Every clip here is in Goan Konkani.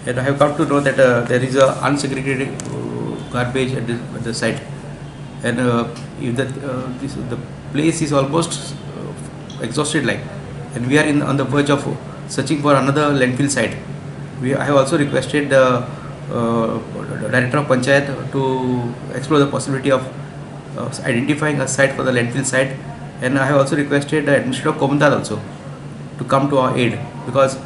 and I have come to know that there is a unsegregated garbage at the site, and if the place is almost exhausted, like, and we are on the verge of searching for another landfill site. I have also requested the Director of Panchayat to explore the possibility of identifying a site for the landfill site, and I have also requested the Administrator of Comunidade also to come to our aid, because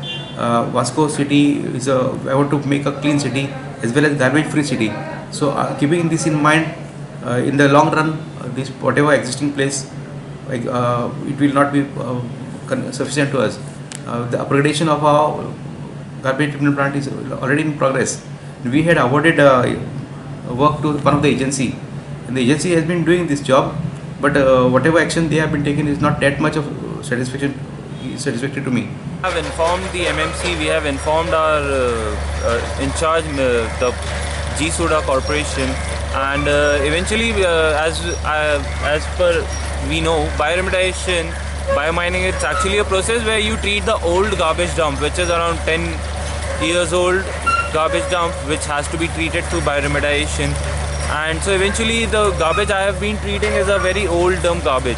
Vasco city is I want to make a clean city as well as garbage free city. So keeping this in mind, in the long run, this whatever existing place, it will not be sufficient to us. The upgradation of our garbage treatment plant is already in progress. We had awarded work to one of the agency, and the agency has been doing this job, but whatever action they have been taken is not that much of satisfactory to me. We have informed the MMC, we have informed our in charge, the GSUDA corporation, and eventually, as per we know, bioremediation, biomining, it's actually a process where you treat the old garbage dump, which is around 10 years old garbage dump, which has to be treated through bioremediation. And so eventually the garbage I have been treating is a very old dump garbage.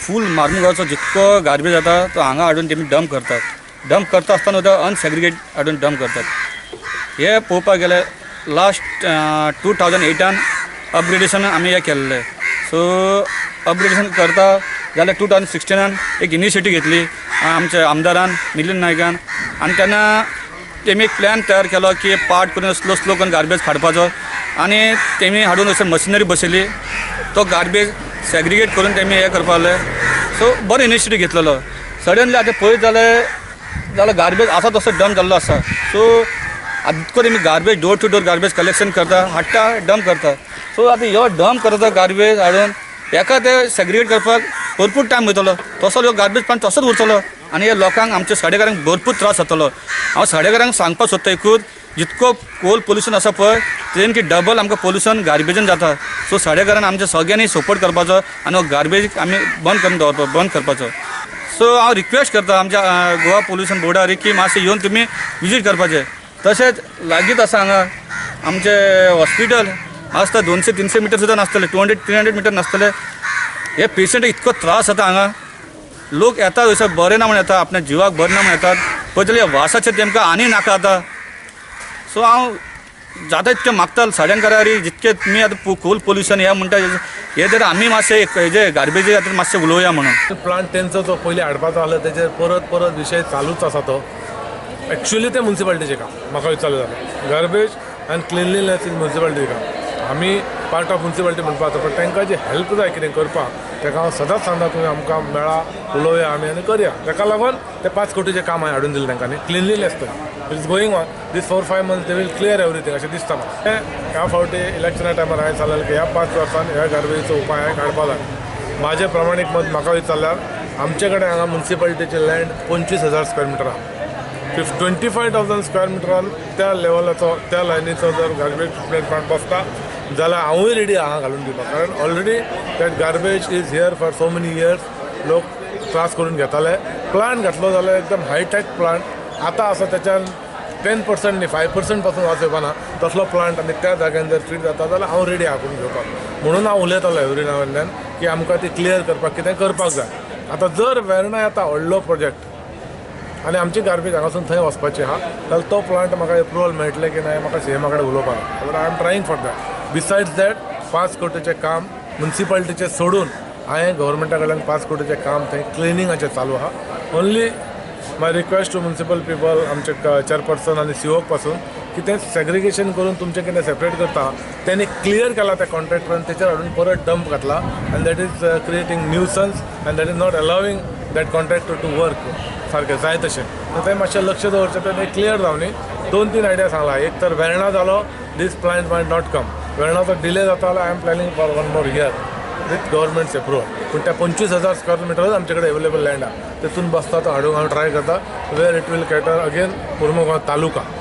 Full मार्मुगावचो जितको गार्बेज जाता तो हांगा हाडून तेमी डंप करतात. डंप करता आसतना सुद्दां अनसेग्रिगेट हाडून डंप करतात. हे पळोवपाक गेल्यार लास्ट 2008 अपग्रेडेशन आमी हें केल्लें. सो अपग्रेडेशन करता जाल्यार 2016 एक इनिशिएटीव घेतली आमच्या आमदारान मिलिंद नायकान, आनी तेन्ना तेमी एक प्लॅन तयार केलो की पार्ट करून स्लो स्लो करून गार्बेज काडपाचो, आनी तेमी हाडून अशें मशिनरी बसयली, तो गार्बेज सेग्रिगेट करून तेमी हें करपाक लागले. सो बरो इनिशिएटीव घेतलेलो. सडनली आतां पळयत जाल्यार गार्बेज आसा तसो डंप जाल्लो आसा. सो आतां इतको तेमी garbage door to door garbage collection करता, हाडटा, डंप करता. सो आतां ह्यो डंप करता गार्बेज हाडून हेका ते सेग्रिगेट करपाक भरपूर टायम वयतलो, तसो ह्यो गार्बेज प्लांट तसोच उरतलो आनी हे लोकांक आमच्या सडेकारांक भरपूर त्रास जातलो. हांव सडेकारांक सांगपाक सोदता एकूच, जितको कोल पोल्युशन आसा पळय तेजेन की डबल आमकां पोल्युशन गार्बेजान जाता. सो सडेकारान आमच्या सगळ्यांनी सपोर्ट करपाचो आनी हो गार्बेज आमी बंद करून दवरपाचो, बंद करपाचो. सो हांव रिक्वेस्ट करता आमच्या गोवा पोल्युशन बोर्डार की मातशें येवन तुमी विजीट करपाचें. तशेंच लागींच आसा हांगा आमचें हॉस्पिटल आसता, 200-300 मिटर सुद्दां नासतलें, 200-300 मिटर नासतलें. हे पेशंट इतको त्रास जाता हांगा, लोक येता थंयसर बरें ना म्हण येता, आपल्या जिवाक बरें ना म्हण येतात, पळयत जाल्यार वासाचेर तेमकां आनी नाका जाता. सो हांव जाता तितकें मागता सड्यांकारारी, जितकें तुमी आतां कोल पोल्युशन हें म्हणटा हें जर आमी मातशें हेजे गार्बेजी खातीर मातशें उलोवया म्हणून. प्लांट तेंचो जो पयलीं हाडपाचो आसलो तेजेर परत परत विशय चालूच आसा. तो एक्चुअली तें मुन्सिपालिटीचें काम, म्हाका विचारलें जाल्यार गार्बेज आनी क्लिनलीनेस is मुन्सिपालिटीचें काम. आमी पार्ट ऑफ मुन्सिपालिटी म्हणपाचो, पण तांकां जी हेल्प जाय कितें करपाक ताका हांव सदांच सांगता तुमी आमकां मेळा, उलोवया आमी आनी करया. ताका लागून ते 5 कोटीचें काम हांवें हाडून दिलें तांकां न्ही. क्लिनलीनेस तो it is going on these 4-5 months they will clear everything अशें दिसता म्हाका. ह्या फावटी इलेक्शना टायमार हांवें सांगलें की ह्या 5 वर्सान ह्या गार्बेजीचो उपाय हांवें काडपा जाय. म्हाजें प्रमाणीक मत म्हाका विचारल्यार आमचे कडेन हांगा मुन्सिपालिटीचें लँड 25,000 स्क्वेअर मिटर आहा. 25,000 स्क्वेअर मिटरान त्या लेवलाचो त्या लायनीचो जर गार्बेज ट्रिटमेंट प्लांट बसता जाल्यार हांवूय रेडी आहा घालून दिवपाक, कारण already that garbage is here for so many years. लोक त्रास करून घेताले. प्लांट घातलो जाल्यार एकदम हायटॅक प्लांट आतां आसा, तेच्यान 10% न्ही 5% पासून वास येवपाना तसलो प्लांट आनी त्या जाग्यान जर फिट जाता जाल्यार हांव रेडी आहा करून घेवपाक. म्हणून हांव उलयतालो एवरी नाव एंड then की आमकां ती क्लियर करपाक कितें करपाक जाय. आतां जर वेर्णा येता व्हडलो प्रोजेक्ट आनी आमची गार्बेज हांगासून थंय वचपाची आहा जाल्यार तो प्लांट म्हाका एप्रुवल मेळटलें की ना म्हाका सीएमा कडेन उलोवपाक जाय. I am trying for that. Besides that 5 कोटीचें काम मुन्सिपालिटीचें सोडून हांवें गव्हर्मेंटा कडल्यान 5 कोटीचें काम थंय क्लिनिंगाचें चालू आहा. Only my request to municipal people, आमचे चेअरपर्सन आनी सीओक पासून की तें सेग्रिगेशन करून तुमचें कितें सेपरेट करता तेणी क्लियर केला त्या कॉन्ट्रॅक्टरान, तेचेर हाडून परत डंप घातला आनी that is creating nuisance and that is not allowing that contractor to work सारकें जाय तशें. तर तें मातशें लक्ष दवरचें, तें क्लियर जावनी. 2-3 आयडिया सांगला. एक तर वेर्णा जालो this plant might not come, वेर्णाचो delay जाता जाल्यार I am planning for 1 more year with government's approval. पूण त्या 25,000 स्क्वेअर मिटरच आमचे कडेन अवेलेबल लँड आहा, तेतून बसता तो हाडूंक हांव ट्राय करता where it will cater again Mormugao taluka.